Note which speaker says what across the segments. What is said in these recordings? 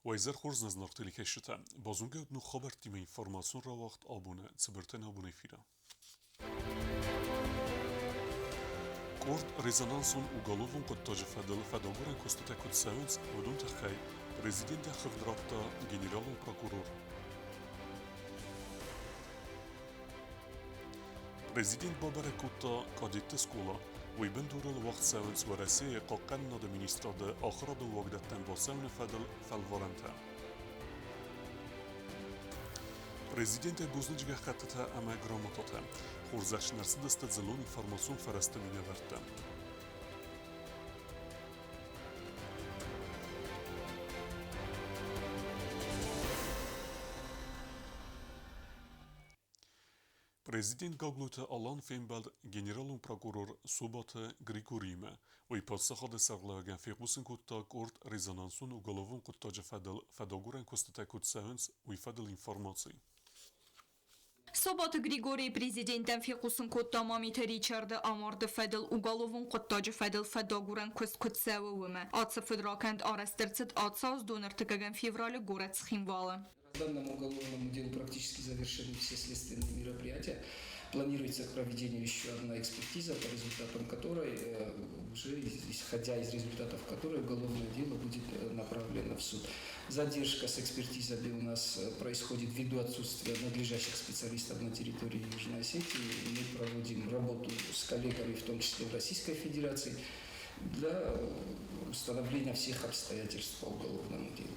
Speaker 1: Уӕ хорз нӕ зынаргъ телекӕсджытӕ! Базонгӕ ут ног хабӕрттимӕ информацион рауагъд абоны цыбыртӕн абоны эфиры. Къорд резонансон уголовон хъуыддаджы фӕдыл фӕдагурӕн куыстытӕ куыд цӕуынц, уыдон тыххӕй президент хыгъд радта генералон прокурор. Президент бабӕрӕг кодта кадетты скъола. Уый бындурыл уагъд цӕуынц Уӕрӕсейы Хъахъхъӕнынады министрады ахуырадон уагдӕттӕм бацӕуыны фӕдыл фӕлварӕнтӕ. Президенты бузныджы гӕххӕттытӕ ӕмӕ грамотатӕ хорзӕхджын ӕрцыдысты дзыллон информацион фӕрӕзты минӕвӕрттӕ. Президент Гаглойты Алан фембӕлд генералон прокурор Собаты Григориимӕ. Уый паддзахады сӕргълӕууӕгӕн фехъусын кодта къорд резонансон уголовон хъуыддаджы фӕдыл фӕдагурӕн куыстытӕ куыд цӕуынц, уый фӕдыл информаци.
Speaker 2: Собаты Григорий президентӕн фехъусын кодта Мамиты Ричарды амарды фӕдыл уголовон хъуыддаджы фӕдыл фӕдагурӕн куыст куыд цӕуы, уымӕ. Ацы фыдракӕнд арӕзт ӕрцыд ацы аз донӕртыккӕгӕм февралы горӕт Цхинвалы.
Speaker 3: По данному уголовному делу практически завершены все следственные мероприятия. Планируется к проведению еще одна экспертиза, по результатам которой, уже исходя из результатов которой, уголовное дело будет направлено в суд. Задержка с экспертизами у нас происходит ввиду отсутствия надлежащих специалистов на территории Южной Осетии. Мы проводим работу с коллегами, в том числе в Российской Федерации, для установления всех обстоятельств по уголовному делу.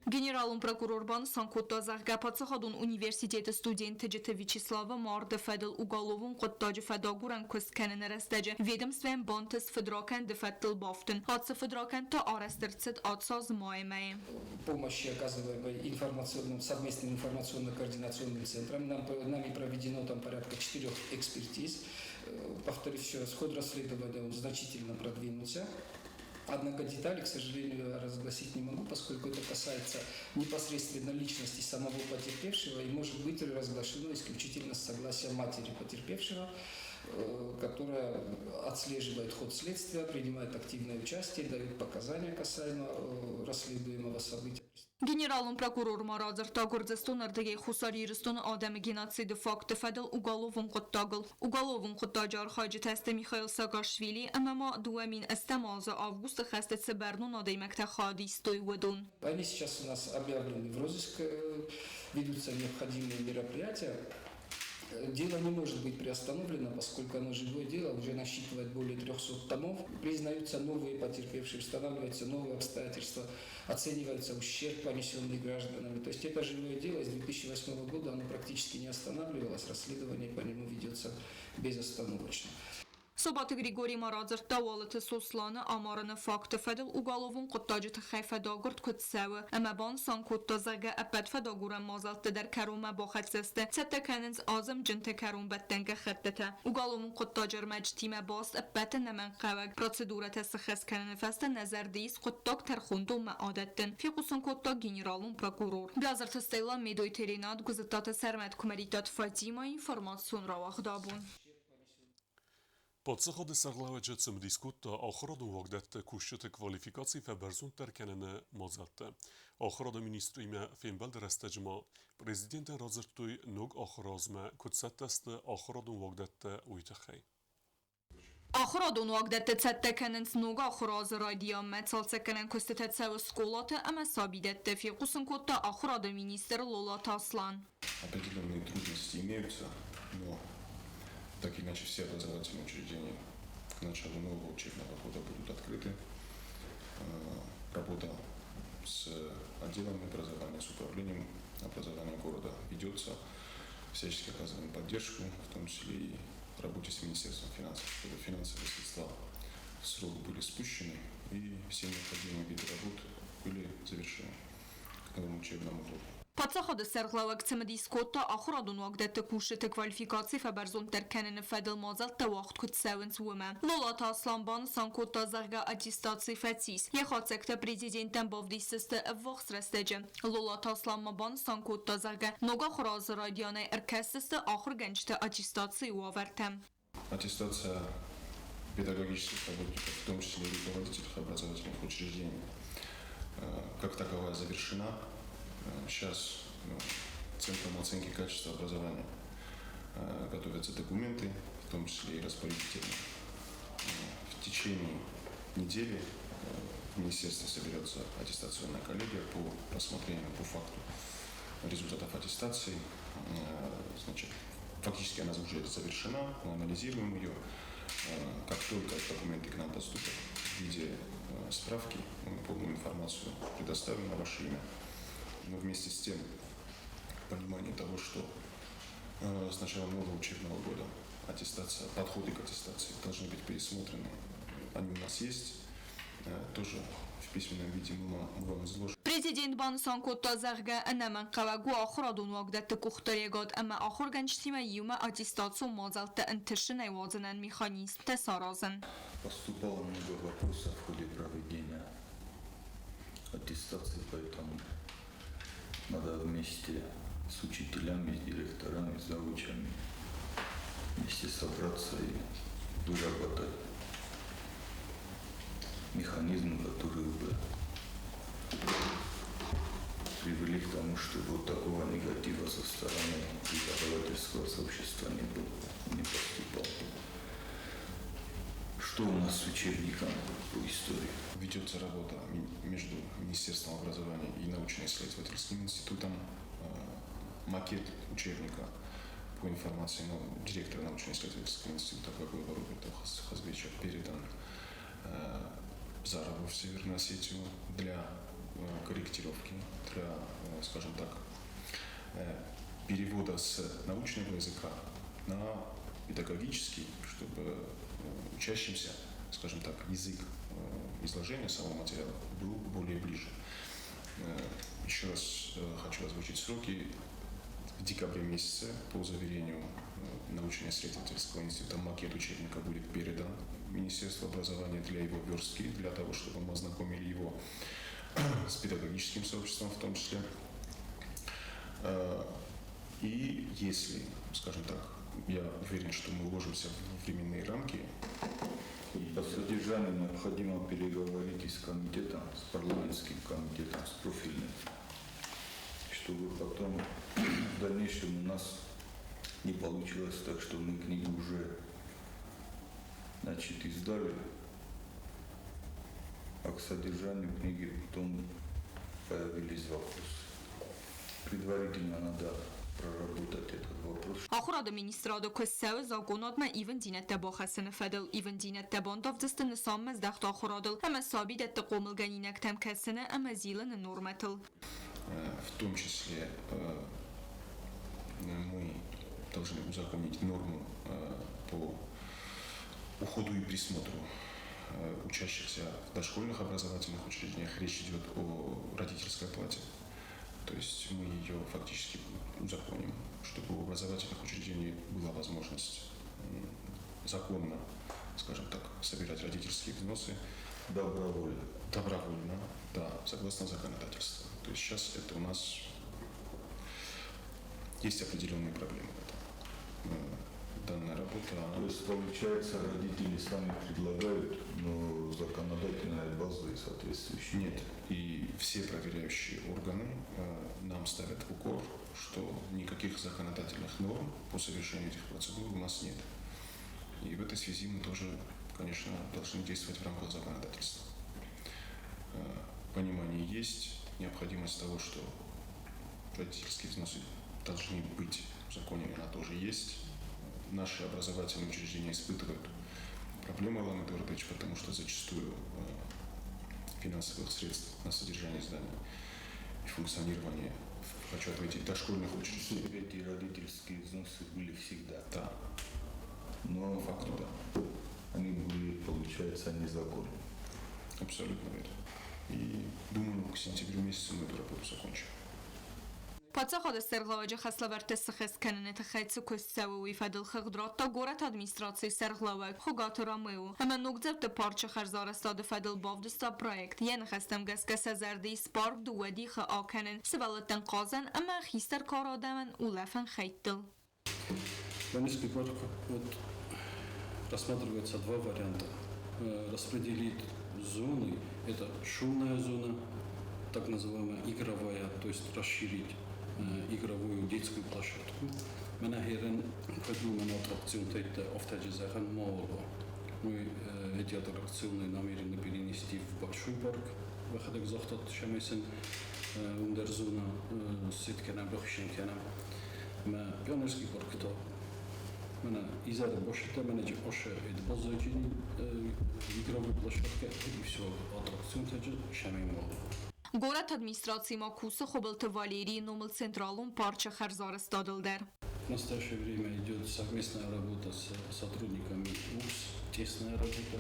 Speaker 2: Генералон прокурор банысан кодта, зӕгъгӕ, паддзахадон университеты студент Тыджыты Вячеславы марды фӕдыл уголовон хъуыддаджы фӕдагурӕн куыст кӕныны рӕстӕджы ведомствӕйӕн бантыст фыдракӕнды фӕдтыл бафтын. Ацы фыдракӕнд та арӕзт ӕрцыд ацы майы мӕйы.
Speaker 3: Помощи, оказываемой информационным, совместным информационно-координационным центром, нами проведено там порядка четырех экспертиз. Повторюсь еще раз, ход расследования он значительно продвинулся. Однако детали, к сожалению, я разгласить не могу, поскольку это касается непосредственно личности самого потерпевшего и может быть разглашено исключительно с согласия матери потерпевшего, которая отслеживает ход следствия, принимает активное участие, дает показания касаемо расследуемого события.
Speaker 2: Генералон прокурор ма радзырдта Гуырдзыстоны ӕрдыгӕй Хуссар Ирыстоны адӕмы геноциды факты фӕдыл уголовон хъуыддагыл. Уголовон хъуыддаджы архайджытӕ сты Михаил Саакашвили ӕмӕ ма 2008 азы августы хӕсты цы бӕрнон адӕймӕгтӕ хайад истой, уыдон.
Speaker 3: Они сейчас у нас объявлены в розыск, ведутся необходимые мероприятия. Дело не может быть приостановлено, поскольку оно живое дело, уже насчитывает более 300 томов. Признаются новые потерпевшие, устанавливаются новые обстоятельства, оценивается ущерб, понесенный гражданами. То есть это живое дело, с 2008 года оно практически не останавливалось, расследование по нему ведется безостановочно.
Speaker 2: Собаты Григорий ма радзырдта Уалыты Сосланы амарыны факты фӕдыл уголовон хъуыддаджы тыххӕй фӕдагуырд куыд цӕуы, ӕмӕ банысан кодта, зӕгъгӕ, ӕппӕт фӕдагурӕн мадзӕлтты дӕр кӕронмӕ бахӕццӕ сты, цӕттӕ кӕнынц азымджынты кӕронбӕттӕн гӕххӕттытӕ. Уголовон хъуыддаджы ӕрмӕджытимӕ баст ӕппӕт ӕнӕмӕнгхъӕуӕг процедурӕтӕ сыххӕст кӕныны фӕстӕ нӕ зӕрды ис хъуыддаг тӕрхондонмӕ адӕттын, фехъусын кодта генералон прокурор. Биазырты Стелла, Медойты Ренат, Гуызыттаты Сӕрмӕт, Куымӕридтаты Фатимӕ, информацион рауагъд абон.
Speaker 1: Паддзахады сӕргълӕууӕджы цымыдис кодта ахуырадон уагдӕтты кусджыты квалификаци фӕбӕрзонддӕр кӕныны мадзӕлттӕ. Ахуырады министримӕ фембӕлды рӕстӕджы ма президентӕн радзырдтой ног ахуыры азмӕ куыд цӕттӕ сты ахуырадон уагдӕттӕ, уый тыххӕй.
Speaker 2: Ахуырадон уагдӕттӕ цӕттӕ кӕнынц ног ахуыры азы райдианмӕ. Цалцӕггӕнӕн куыстытӕ цӕуы скъолаты ӕмӕ сабидӕтты, фехъусын кодта ахуырады министр Лолаты Аслан.
Speaker 4: Определенные трудности имеются, но так или иначе все образовательные учреждения к началу нового учебного года будут открыты. Работа с отделом образования, с управлением образования города ведется. Всячески оказываем поддержку, в том числе и в работе с Министерством финансов, чтобы финансовые средства в срок были спущены и все необходимые виды работ были завершены к новому учебному году.
Speaker 2: Паддзахады сӕргълӕууӕг цымыдис кодта ахуырадон уагдӕтты кусджыты квалификаци фӕбӕрзонддӕр кӕныны фӕдыл мадзӕлттӕ уагъд куыд цӕуынц, уымӕ. Лолаты Аслан банысан кодта, зӕгъгӕ, аттестаци фӕцис. Йӕ хатдзӕгтӕ президенттӕн бавдисдзысты ӕввахс рӕстӕджы. Лолаты Аслан ма банысан кодта, зӕгъгӕ, ног ахуыры азы райдианӕй ӕркӕсдзысты ахуыргӕнджыты аттестацийы уавӕртӕм.
Speaker 4: Аттестация педагогических работников, в том числе и руководителей образовательных учреждений, Как таковая завершена. Сейчас Центром оценки качества образования готовятся документы, в том числе и распорядительные. В течение недели в министерстве соберется аттестационная коллегия по рассмотрению по факту результатов аттестации. Значит, фактически она уже завершена, мы анализируем ее. Как только документы к нам поступят в виде справки, мы полную информацию предоставим на ваше имя. Но вместе с тем, понимание того, что с начала нового учебного года аттестация, подходы к аттестации должны быть пересмотрены. Они у нас есть, тоже в письменном виде мы вам изложим.
Speaker 2: Президент банысан кодта, зӕгъгӕ, ӕнӕмӕнгхъӕуӕг у ахуырадон уагдӕтты къухдариуӕгад ӕмӕ ахуыргӕнджытимӕ иумӕ аттестацион мадзӕлттӕ ӕнтысынӕй уадзынӕн механизмтӕ саразын.
Speaker 5: Поступало много вопросов в ходе проведения аттестации, поэтому надо вместе с учителями, с директорами, с завучами вместе собраться и выработать механизм, который бы привели к тому, чтобы вот такого негатива со стороны преподавательского сообщества не было, не поступало. Что у нас с учебником по истории?
Speaker 4: Ведется работа между Министерством образования и научно-исследовательским институтом. Макет учебника по информации директора научно-исследовательского института Гагоева Роберта Хазбича передан Зарову в Северную Осетию для корректировки, для, скажем так, перевода с научного языка на педагогический, чтобы учащимся, скажем так, язык изложения самого материала был более ближе. Еще раз хочу озвучить сроки. В декабре месяце, по заверению научно-исследовательского института, макет учебника будет передан Министерству образования для его верстки, для того, чтобы мы ознакомили его с педагогическим сообществом в том числе. И если, скажем так, я уверен, что мы уложимся в временные рамки.
Speaker 5: По содержанию необходимо переговорить и с комитетом, с парламентским комитетом, с профильным, чтобы потом в дальнейшем у нас не получилось так, что мы книгу уже, значит, издали, а к содержанию книги потом появились вопросы. Предварительно надо проработать этот вопрос.
Speaker 2: Ахуырады министрады куыст цӕуы законадмӕ ивындзинӕдтӕ бахӕссыны фӕдыл. Ивындзинӕдтӕ бандавдзысты нысанмӕздӕхт ахуырадыл ӕмӕ сабидӕтты хъомылгӕнинӕгтӕм кӕсыны ӕмӕ зилыны нормӕтыл.
Speaker 4: В том числе мы должны узаконить норму по уходу и присмотру учащихся в дошкольных образовательных учреждениях. Речь идет о родительской плате. То есть мы ее фактически узаконим, чтобы у образовательных учреждений была возможность законно, скажем так, собирать родительские взносы.
Speaker 5: Добровольно.
Speaker 4: Добровольно, да, согласно законодательству. То есть сейчас это у нас есть определенные проблемы в этом. Данная работа, она
Speaker 5: То есть, получается, родители сами предлагают, но законодательной базы соответствующей
Speaker 4: нет. И все проверяющие органы нам ставят в укор, что никаких законодательных норм по совершению этих процедур у нас нет. И в этой связи мы тоже, конечно, должны действовать в рамках законодательства. Понимание есть, необходимость того, что родительские взносы должны быть узаконены, она тоже есть. Наши образовательные учреждения испытывают проблемы, Алан Эдуардович, потому что зачастую финансовых средств на содержание зданий и функционирование, хочу отметить, дошкольных учреждений.
Speaker 5: Эти родительские взносы были всегда.
Speaker 4: Да.
Speaker 5: Но
Speaker 4: по факту, да.
Speaker 5: Они были, получается, незаконны.
Speaker 4: Абсолютно верно. И думаю, к сентябрю месяцу мы эту работу закончим.
Speaker 2: Паддзахады сӕргълӕууӕджы хӕслӕвӕрдтӕ сыххӕст кӕныны тыххӕй цы куыст цӕуы, уый фӕдыл хыгъд радта горӕты администрацийы сӕргълӕууӕг Хуыгаты Ромео ӕмӕ Ногдзауты парчы хӕрзарӕзтады фӕдыл бавдыста проект. Йӕ ныхӕстӕм гӕсгӕ сӕ зӕрды ис парк дыууӕ дихы акӕнын, сывӕллӕттӕн хъазӕн ӕмӕ хистӕр кары адӕмӕн улӕфӕн хӕйттыл.
Speaker 6: Пионерский парк, вот, рассматривается два варианта. Распределить зоны. Это шумная зона, Так называемая игровая, то есть расширить игровую детскую площадку. Мӕнӕ херен придумана аттракционтӕ автоджизахан мало. Мы эти аттракционы намерены перенести в большой парк. Вахадак захтат шамесен ундерзона сеткена бахшенкена. Мӕ пионерский парк то мӕнӕ изӕры бошета мӕнӕ оше эд базаджини игровой площадка и все аттракционтӕ шамей мало.
Speaker 2: Горӕты администрацийы ма кусы Хуыбылты Валерийы номыл централон парчы хӕрзарӕзтадыл дӕр.
Speaker 6: В настоящее время идет совместная работа с сотрудниками УКС, тесная работа.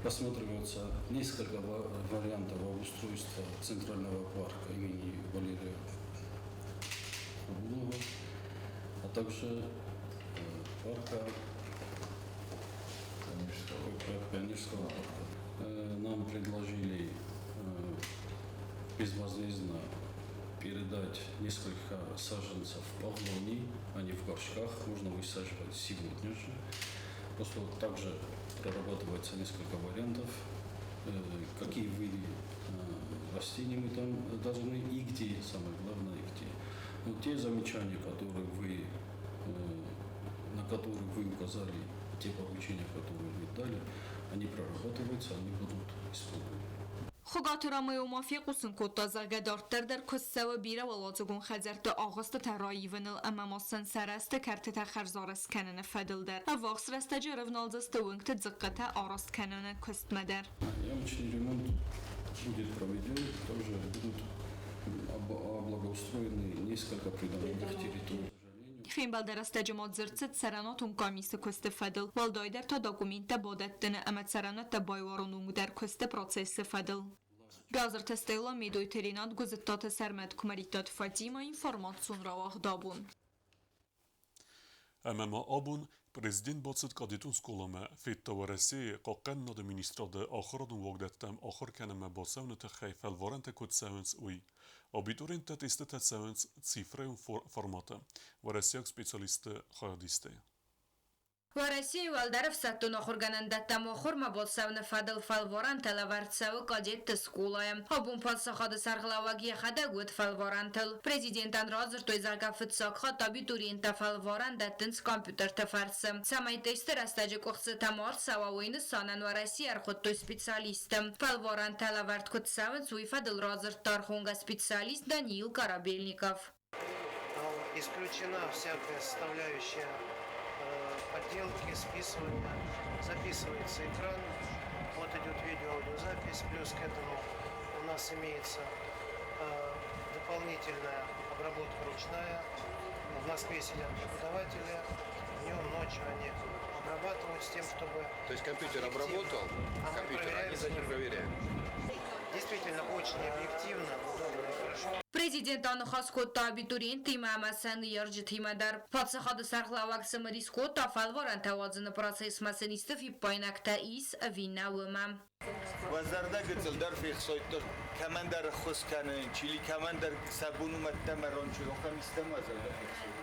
Speaker 6: Рассматриваются несколько вариантов обустройства Центрального парка имени Валерия Хубулова, а также парка Пионерского парка. Нам предложили безвозмездно передать несколько саженцев павлоний, они в горшках, можно высаживать сегодня же. Просто вот также прорабатывается несколько вариантов, какие виды растений мы там должны и где, самое главное, и где. Но те замечания, на которые вы указали, те поручения, которые вы дали, они прорабатываются, они будут исполнены.
Speaker 2: Хуыгаты Ромео ма фехъусын кодта, зӕгъгӕ, дарддӕр дӕр куыст цӕуы бирӕуӕладзыгон хӕдзӕртты агъуыстытӕ раивыныл ӕмӕ ма сын сӕ рӕзты кӕртытӕ хӕрзарӕзт кӕныны фӕдыл дӕр. Ӕввахс рӕстӕджы ӕрӕвналдзысты уынгты дзыхъхъытӕ араст кӕныны куыстмӕ дӕр.
Speaker 6: Ямочный ремонт будет проведен, также будут облагоустроены несколько придомовых территорий.
Speaker 2: Фембӕлды рӕстӕджы ма дзырд цыд цӕрӕнуатон къамисы куысты фӕдыл, уӕлдайдӕр та документтӕ бадӕттыны ӕмӕ цӕрӕнуӕттӕ байуарыны онг дӕр куысты процессы фӕдыл. Газырты Стелла, Медойты Ренат, Гуызыдтаты Сӕрмӕт, Куымӕридтаты Фатимӕ, информацион рауагъд Абон.
Speaker 1: Ӕмӕ ма абон президент бацыд кадетон скъоламӕ, федта Уӕрӕсейы Хъахъхъӕнынады министрады ахуырадон уагдӕттӕм ахуыр кӕнынмӕ бацӕуыны тыххӕй фӕлварӕнтӕ куыд цӕуынц, уый. Абитуриенттӕ тестытӕ цӕуынц цифрӕйон форматы, уӕрӕсейаг специалистты хайадистӕй.
Speaker 7: Уӕрӕсейы уӕлдӕр ӕфсӕддон ахуыргӕнӕндӕттӕм ахуырмӕ бацӕуыны фӕдыл фӕлварӕнтӕ лӕвӕрд цӕуы кадетты скъолайы. Абон паддзахады сӕргълӕууӕг йӕхӕдӕг уыд фӕлварӕнтыл. Президентӕн радзырдтой, зӕгъгӕ, фыццаг хатт абитуриенттӕ фӕлварӕн дӕттынц компьютерты фӕрцы. Цӕмӕй тесты рӕстӕджы къуыхцытӕ ма ӕрцӕуа, уый нысанӕн Уӕрӕсейы ӕрхуыдтой специалистты. Фӕлварӕнтӕ лӕвӕрд куыд цӕуынц, уый фӕдыл радзырдта ӕрхонгӕ специалист Даниил Корабельников.
Speaker 8: Исключена всякая составляющая подделки, списывания. Записывается экран, вот идет видео-аудиозапись, плюс к этому у нас имеется дополнительная обработка ручная. В Москве сидят преподаватели, днем, ночью они обрабатывают с тем, чтобы...
Speaker 9: То есть компьютер обработал,
Speaker 8: а
Speaker 9: компьютер, они за ним проверяют.
Speaker 8: Действительно очень объективно, удобно и хорошо.
Speaker 7: Президент аныхас кодта абитуриенттимӕ ӕмӕ сӕ ныййарджытимӕ дӕр. Паддзахады сӕргълӕууӕг цымыдис кодта, фӕлварӕнтӕ уадзыны процессмӕ сын исты фиппаинӕгтӕ ис ӕви нӕ, уымӕ.
Speaker 5: Уӕ зӕрдӕ гыццылдӕр фехсайдта кӕмӕндӕр ӕххуыс кӕнын, чили кӕмӕндӕр сӕ бон у мӕдтӕмӕ ранчы, ахӕм истӕмӕ зӕрдӕ фехсайдта.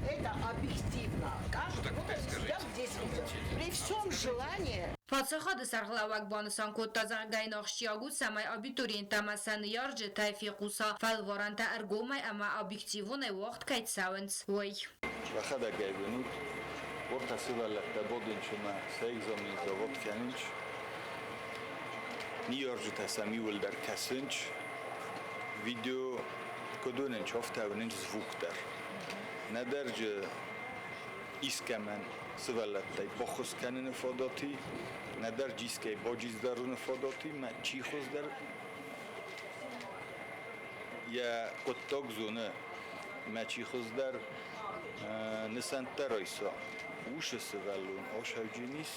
Speaker 10: Это объективно. Каждый вот себя здесь видит. При всем желании.
Speaker 7: Паддзахады сӕргълӕууӕг банысан кодта, зӕгъгӕ, йын ахсджиаг у, цӕмӕй абитуриенттӕ ӕмӕ сӕ ныййарджытӕй фехъуса, фӕлварӕнтӕ ӕргомӕй ӕмӕ объективонӕй уагъд кӕй цӕуынц, уый.
Speaker 5: Уӕхӕдӕг ӕй уынут, уӕртӕ сывӕллӕттӕ бадынчы мӕ сӕ экзамен завод кӕнынц. Ныййарджытӕ сӕм иууылдӕр кӕсынц. Видео куыд уынынц, афтӕ уынынц звук дӕр. Нӕдӕр джы искӕмӕн сывӕллӕттӕй баххуыс кӕныны фадат и, нӕдӕр искӕй баджиздаруны фадат и, мӕ чи хуыздӕр йӕ хъуыддаг зоны, мӕ чи хуыздӕр нысӕнттӕ райса, уыцы сывӕллон асӕвджын ис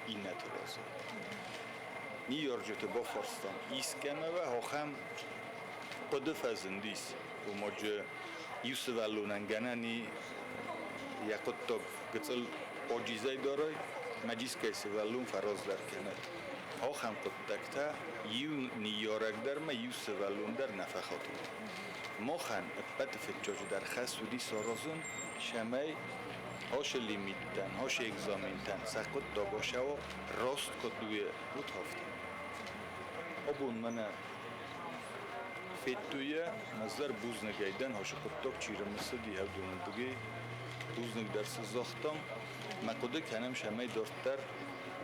Speaker 5: иннӕты разы. Ныййарджыты бафарстам, искӕмӕ ахӕм хъуыды фӕзындис, ома джы иу сывӕллонӕн гӕнӕн и йӕ хъуыддаг гыццыл аджизӕй дарай, мӕ сывӕллон фӕраздӕр кӕнӕд. Ахӕм хъуыддӕгтӕ иу ныййарӕг дӕр ӕмӕ иу сывӕллон дӕр нӕ фӕхатыд. Махӕн ӕппӕты фыццаджыдӕр хӕс уыди саразын, цӕмӕй Хоше лимиттӕн, хоше экзаментӕн сӕ хъуыддаг ошӕо раст куыд уыд афтӕ. Абон мӕнӕ федтой ӕз дӕр бузныг дӕн, хоше хъуыддаг чи рымысыди, уыдоны дыгей бузныг дӕр цы загътам. Мӕ хъуыды кӕнӕм, цӕмӕй дарддӕр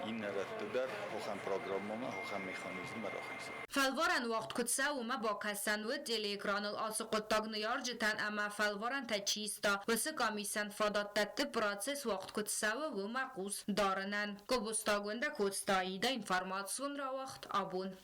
Speaker 5: иннӕ рӕтты дӕр ахӕм программӕмӕ, ахӕм механизммӕ рахизӕм.
Speaker 7: Фӕлварӕн уагъд куыд цӕуы, уымӕ бакӕсӕн уыд телеэкраныл. Ацы хъуыддаг ныййарджытӕн ӕмӕ фӕлварӕнтӕ чи иста, уыцы къамисӕн фадат дӕтты процесс уагъд куыд цӕуы, уымӕ хъус дарынӕн. Гобозты Агуындӕ Коцты Аидӕ информацион рауагъд абон.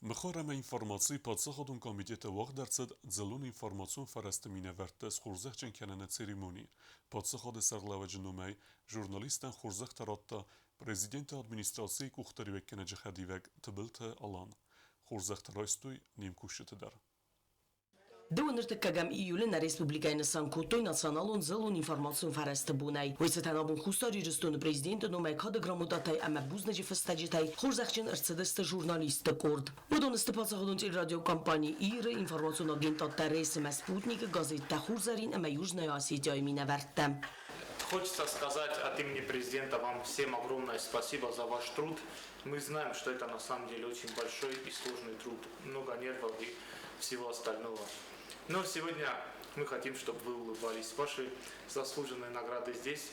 Speaker 1: Мыхуыр ӕмӕ информацийы паддзахадон комитеты уагъд ӕрцыд дзыллон информацион фӕрӕзты минӕвӕртты схорзӕхджын кӕныны церемони. Паддзахады сӕргълӕууӕджы номӕй журналисттӕн хорзӕхтӕ радта президенты администрацийы къухдариуӕггӕнӕджы хӕдивӕг Тыбылты Алан. Хорзӕхтӕ райстой не мкусджыты дӕр.
Speaker 11: 2 июлы нӕ республикӕйы нысан кодтой националон дзыллон информацион фӕрӕзты бонӕй. Уый цытӕн абон Хуссар Ирыстоны президенты номӕй кады грамотатӕй ӕмӕ бузныджы фыстӕджытӕй хорзӕхджын ӕрцыдысты журналистты къорд. Уыдон сты паддзахадон телерадиокомпани Ир-ы информацион агентадтӕ Рейс ӕмӕ Спутник-ы газеттӕ Хурзӕрин ӕмӕ Южная Осетия-йы минӕвӕрттӕ.
Speaker 12: Хочется сказать от имени президента вам всем огромное спасибо за ваш труд. Мы знаем, что это на самом деле очень большой и сложный труд, много нервов и всего остального. Но сегодня мы хотим, чтобы вы улыбались. Ваши заслуженные награды здесь,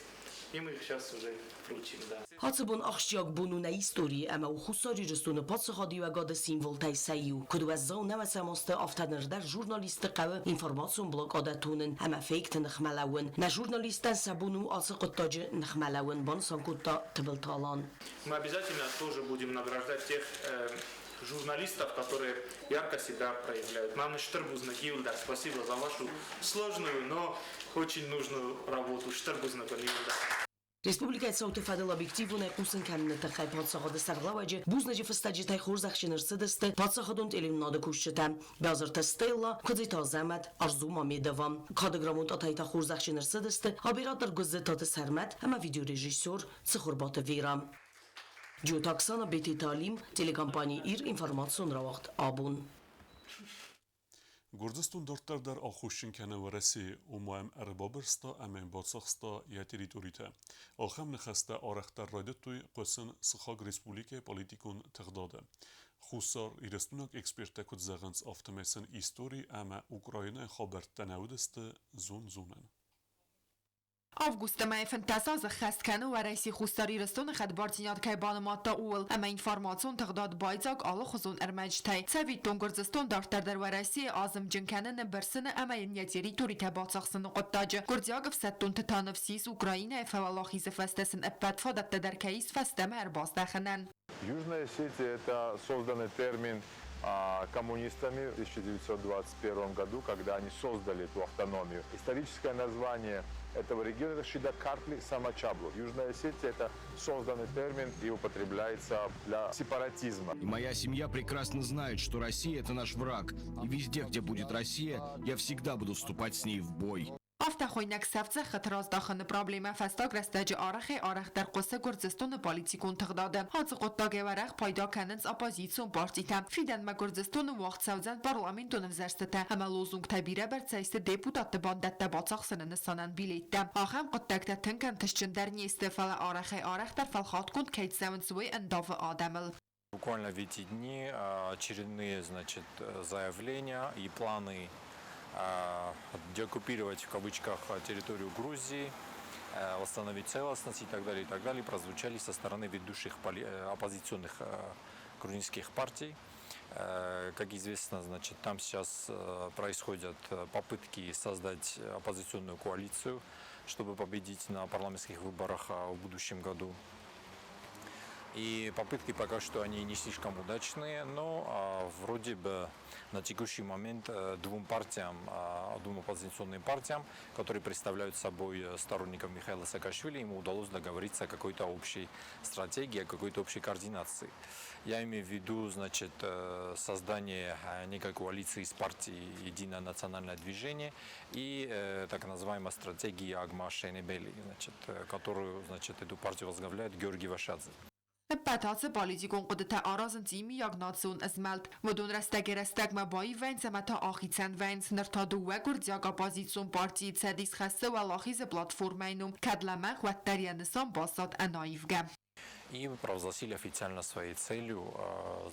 Speaker 12: и мы их сейчас уже вручим. Да.
Speaker 11: Ацы бон ахсджиаг бон у нӕ историйы ӕмӕ у Хуссар Ирыстоны паддзахадиуӕгады символтӕй сӕ иу. Куыд уӕззау нӕуӕзӕм азты, афтӕ ныр дӕр журналистты хъӕуы информацион блокадӕ тонын ӕмӕ фейкты ныхмӕ лӕууын. Нӕ журналисттӕн сӕ бон у ацы хъуыддаджы ныхмӕ лӕууын, банысан кодта Тыбылты Алан.
Speaker 12: Мы обязательно тоже будем награждать тех журналистов, которые ярко себя проявляют. Мам стыр бузныг иууылдӕр, спасибо за вашу сложную, но очень нужную работу. Стыр бузныг иууылдӕр.
Speaker 11: Республикӕйы цауты фӕдыл объективонӕй хъусын кӕныны тыххӕй паддзахады сӕргълӕууӕджы бузныджы фыстӕджытӕй хорзӕхджын ӕрцыдысты паддзахадон телеуынынады кусджытӕ Бязырты Стелла, Куыдзиты Азӕмӕт, Арзу Мамедова. Кады грамотатӕй та хорзӕхджын ӕрцыдысты оператор Гуыззытаты Сӕрмӕт ӕмӕ видеорежиссер Цыхуырбаты Вера. Джиоты Оксана, Бететы Алим, телекомпани Ир, информацион рауагъд абон.
Speaker 1: Гуырдзыстон дарддӕр дӕр аххосджын кӕны Уӕрӕсейы, ома йӕм ӕрбабырста ӕмӕ йын бацахста йӕ территоритӕ. Ахӕм ныхӕстӕ арӕхдӕр райдыдтой хъуысын сыхаг республикӕйы политикон тыгъдады. Хуссар Ирыстойнаг эксперттӕ куыд зӕгъынц, афтӕмӕй сын истори ӕмӕ Украинӕйы хабӕрттӕ нӕ уыдысты зонд-зонӕн.
Speaker 13: Августы мӕйы 15 азы ххӕст кӕны Уӕрӕсе Хуссар Ирыстоны хӕдбардзинад кӕй банымадта, ууыл, ӕмӕ информацион тыгъдад байдзаг алыхуызон ӕрмӕджытӕй. Цӕвиттон, Гуырдзыстон дарддӕр дӕр Уӕрӕсейы азымджын кӕны ныббырсыны ӕмӕ йын йӕ территоритӕ бацахсыны хъуыддаджы. Гуырдзиаг ӕфсӕддонты та ныфс ис, Украинӕйы фӕуӕлахизы фӕстӕ сын ӕппӕт фадӕттӕ дӕр кӕй ис фӕстӕмӕ ӕрбаздӕхынӕн.
Speaker 14: Южная Осетия – это созданный термин коммунистами в 1921 году, когда они создали эту автономию. Историческое название этого региона – это Шида Картли Самачабло. Южная Осетия – это созданный термин и употребляется для сепаратизма.
Speaker 15: И моя семья прекрасно знает, что Россия – это наш враг. И везде, где будет Россия, я всегда буду вступать с ней в бой.
Speaker 13: Афтӕ хуыйнӕг сӕфт зӕххыты раздахыны проблемӕ фӕстаг рӕстӕджы арӕхӕй-арӕхдӕр хъуысы Гуырдзыстоны политикон тыгъдады. Ацы хъуыддагӕй уӕрӕх пайда кӕнынц оппозицион партитӕ. Фидӕнмӕ Гуырдзыстоны уагъд цӕудзӕн парламентон ӕвзӕрстытӕ ӕмӕ лозунгтӕ бирӕбӕрцӕй сты депутатты бандӕттӕ бацахсыны нысанӕн билеттӕ. Ахӕм хъуыддӕгтӕ тынг ӕнтыстджындӕр не сты, фӕлӕ арӕхӕй-арӕхдӕр фӕлхатгонд кӕй цӕуынц, уый ӕндавы адӕмыл.
Speaker 16: Буквально в эти дни очередные, значит, заявления и планы деоккупировать в кавычках территорию Грузии, восстановить целостность и так далее, прозвучали со стороны ведущих оппозиционных грузинских партий. Как известно, значит, там сейчас происходят попытки создать оппозиционную коалицию, чтобы победить на парламентских выборах в будущем году. И попытки пока что они не слишком удачные, но вроде бы на текущий момент двум партиям, двум оппозиционным партиям, которые представляют собой сторонников Михаила Саакашвили, ему удалось договориться о какой-то общей стратегии, о какой-то общей координации. Я имею в виду, значит, создание некой коалиции с партией «Единое национальное движение» и так называемой стратегии Агмашенебели, значит, которую, значит, эту партию возглавляет Георгий Вашадзе.
Speaker 13: Ӕппӕт ацы политикон хъуыдытӕ аразынц иумиаг национ ызмӕлд. Уыдон рӕстӕгӕй-рӕстӕгмӕ баивӕйынц ӕмӕ та ахицӕн вӕййынц. Ныр та дыууӕ гуырдзиаг оппозицион партийы цӕдис хӕссы Уӕлахизы платформӕйы ном, кӕд лӕмӕгъ, уӕддӕр йӕ нысан баззад ӕнаивгӕ.
Speaker 16: И провозгласили официально своей целью,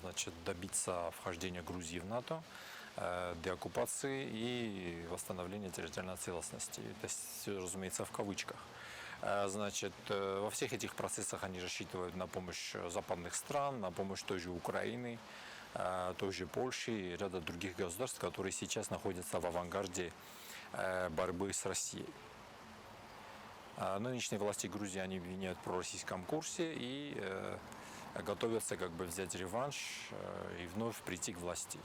Speaker 16: значит, добиться вхождения Грузии в НАТО, деоккупации и восстановления территориальной целостности. Это все, разумеется, в кавычках. Значит, во всех этих процессах они рассчитывают на помощь западных стран, на помощь той же Украины, той же Польши и ряда других государств, которые сейчас находятся в авангарде борьбы с Россией. Нынешние власти Грузии они обвиняют в пророссийском курсе и готовятся как бы взять реванш и вновь прийти к власти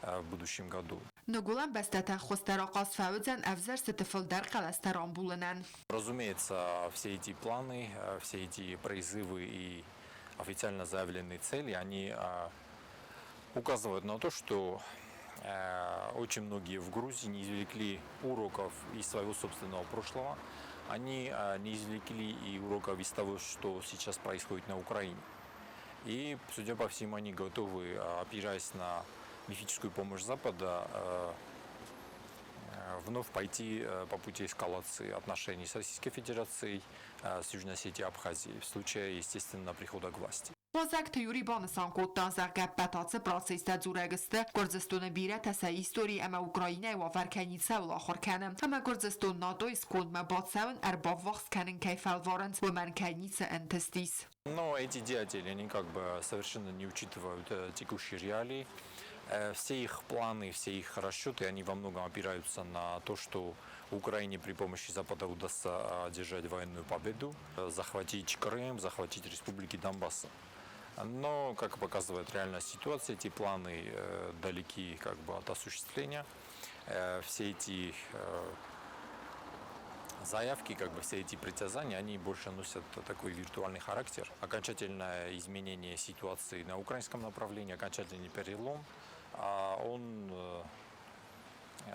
Speaker 16: в будущем году.
Speaker 13: Ныгуылӕн бӕстӕтӕ ххуыс дӕр ахъаз фӕуыдзӕн ӕвзӕрстыты фылдӕр хъӕлӕстӕ рамбулынӕн.
Speaker 16: Разумеется, все эти планы, все эти призывы и официально заявленные цели, они указывают на то, что очень многие в Грузии не извлекли уроков из своего собственного прошлого, они не извлекли и уроков из того, что сейчас происходит на Украине. И, судя по всему, они готовы, опираясь на мифическую помощь Запада, вновь пойти по пути эскалации отношений с Российской Федерацией, с Южной Осетией и Абхазией, в случае, естественно, прихода к власти.
Speaker 13: Козӕгты Юри банысан кодта, зӕгъгӕ, ӕппӕт ацы процесстӕ дзурӕг сты, Гуырдзыстоны бирӕтӕ сӕ истори ӕмӕ Украинӕйы уавӕр кӕй ницӕуыл ахуыр кӕны, ӕмӕ Гуырдзыстон НАТО-йы скондмӕ бацӕуын ӕрбаввахс кӕнын кӕй фӕлварынц, уымӕн кӕй ницы ӕнтыстис.
Speaker 16: Но эти деятели, они как бы совершенно не учитывают текущие реалии. Все их планы, все их расчеты, они во многом опираются на то, что Украине при помощи Запада удастся одержать военную победу, захватить Крым, захватить республики Донбасса. Но, как показывает реальная ситуация, эти планы далеки как бы от осуществления. Все эти заявки, как бы все эти притязания, они больше носят такой виртуальный характер. Окончательное изменение ситуации на украинском направлении, окончательный перелом, он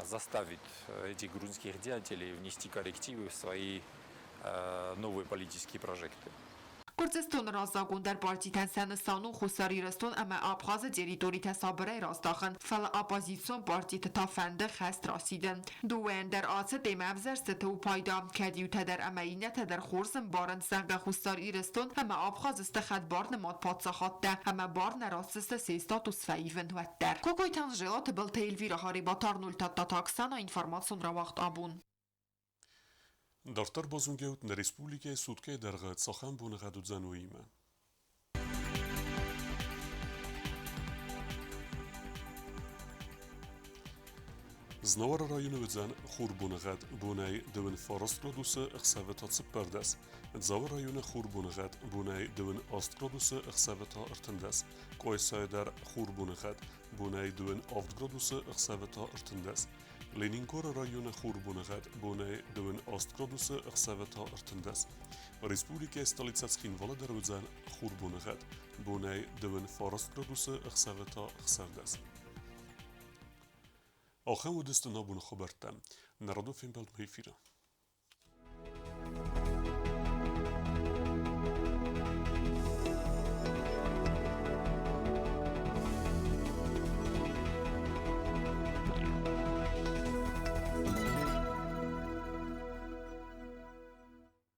Speaker 16: заставит этих грузинских деятелей внести коррективы в свои новые политические прожекты.
Speaker 13: Гуырдзыстоны раззагондӕр партитӕн сӕ нысан у Хуссар Ирыстон ӕмӕ Абхазы территоритӕ сабырӕй раздахын, фӕлӕ оппозицион партиты та фӕнды хӕст расидын. Дыууӕйӕн дӕр ацы темӕ ӕвзӕрстыты у пайда, кӕд иутӕ дӕр ӕмӕ иннӕтӕ дӕр хорз ӕмбарынц, зӕгъгӕ, Хуссар Ирыстон ӕмӕ Абхаз сты хӕдбар нымад паддзахадтӕ ӕмӕ бар нӕ ратдзысты се статус фӕивын, уӕддӕр. Кокойты Анжела, Тыбылты Эльвира, Харебаты Арнольд, Тадтаты Оксана, информацион рауагъд Абон.
Speaker 1: Дарддӕр базонгӕут нӕ республикӕйы суткӕйы дӕргъы цахӕм боныгъӕд уыдзӕн, уыимӕ. Знауыры районы уыдзӕн хурбоныгъӕд бонӕй 39 градусы, ӕхсӕвы та 14. Дзауы районы хурбоныгъӕд бонӕй 28 градусы, ӕхсӕвы та 13. Къуайсайы дӕр хурбоныгъӕд бонӕй 27 градусы, ӕхсӕвы та 13. Ленингоры районы хурбоныгъӕд бонӕй 28 градусы, ӕхсӕвы та 13. Республикӕйы столицӕ Цхинвалы дӕр уыдзӕн хурбоныгъӕд бонӕй 29 градусы, ӕхсӕвы та 16. Ахӕм уыдысты нӕ абоны хабӕрттӕ. Нӕ радон фембӕлдмӕ эфиры.